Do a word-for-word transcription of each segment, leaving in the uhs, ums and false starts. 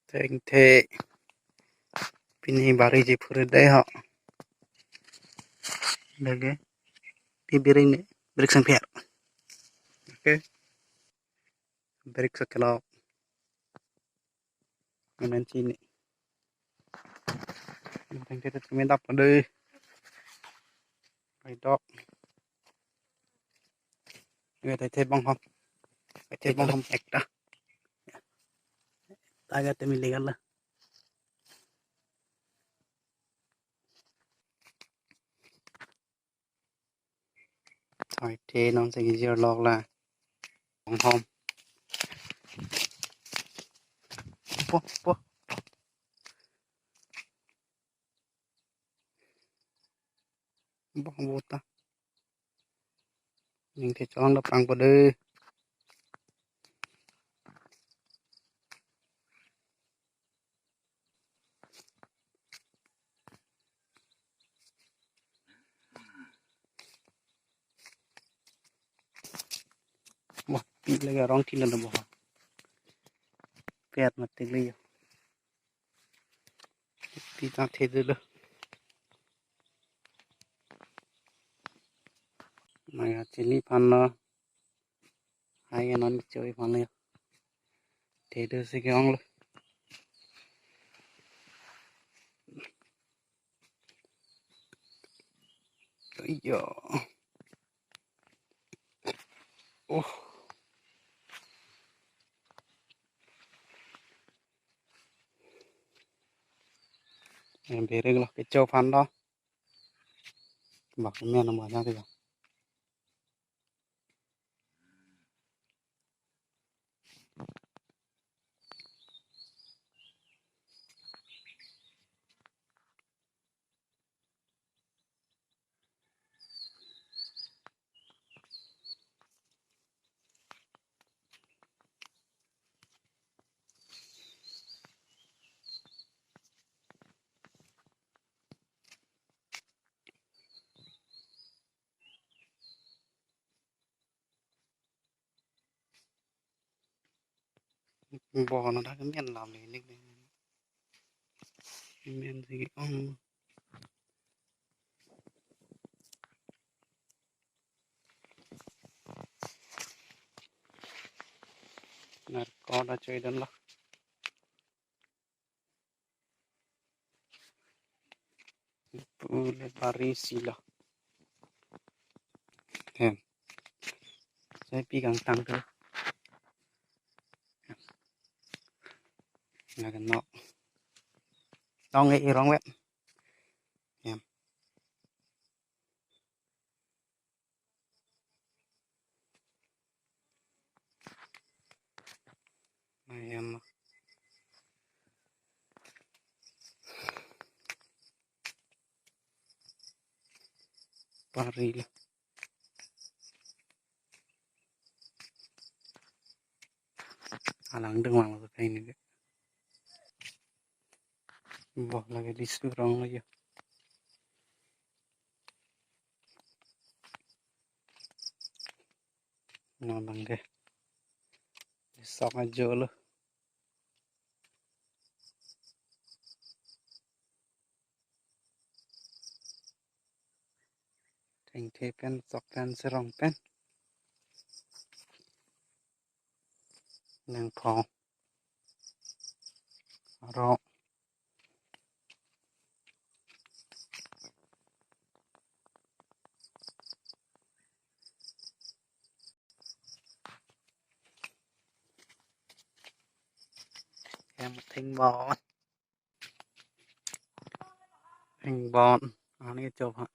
Thengthe. Pini bari ji phure dei ho. Lagi. Pi biring ni. Birik sangpher. Oke. Birik sekelok. Amen chini. Thengthe tu kami dap dei. Pai dok. Ini thengthe bang hom. Thengthe bang hom ekta. Taga te mili gala. Thengthe non se gijir lok la. Bang hom. Po, po. Bang buta. Ning te chong da pang po dei. Wah, pi lagi arong thilo na bo. Pet mati le yo. Pi ta the dei lo. Maya chini phan lo. Hai non choi phan lo. Te do si ke ong lo. Iya. Oh. Em bere lo ke chau phan lo. Bak men mo nya ke. Bo no dak men lam ni nik ni. Men si ong. Nar ko da choi dan lo. Pule bari si lo. Hem. Sai pi kangtang tu. Nang nok. Tong e irong wet. Hem. Ayan. Pari lo. Alang dengwang lo kaini ke. Bo lagi di surong lagi. Nang bang ke. Sok ajo lo. Thengthe pen, sok pen, serong pen. Nangphong. Aro. Em thing bon. Thing bon. Ani chop ha.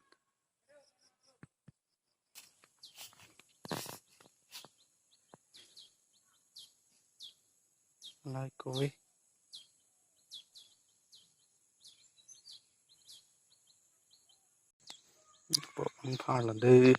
Lai koi. Po ang phar la de.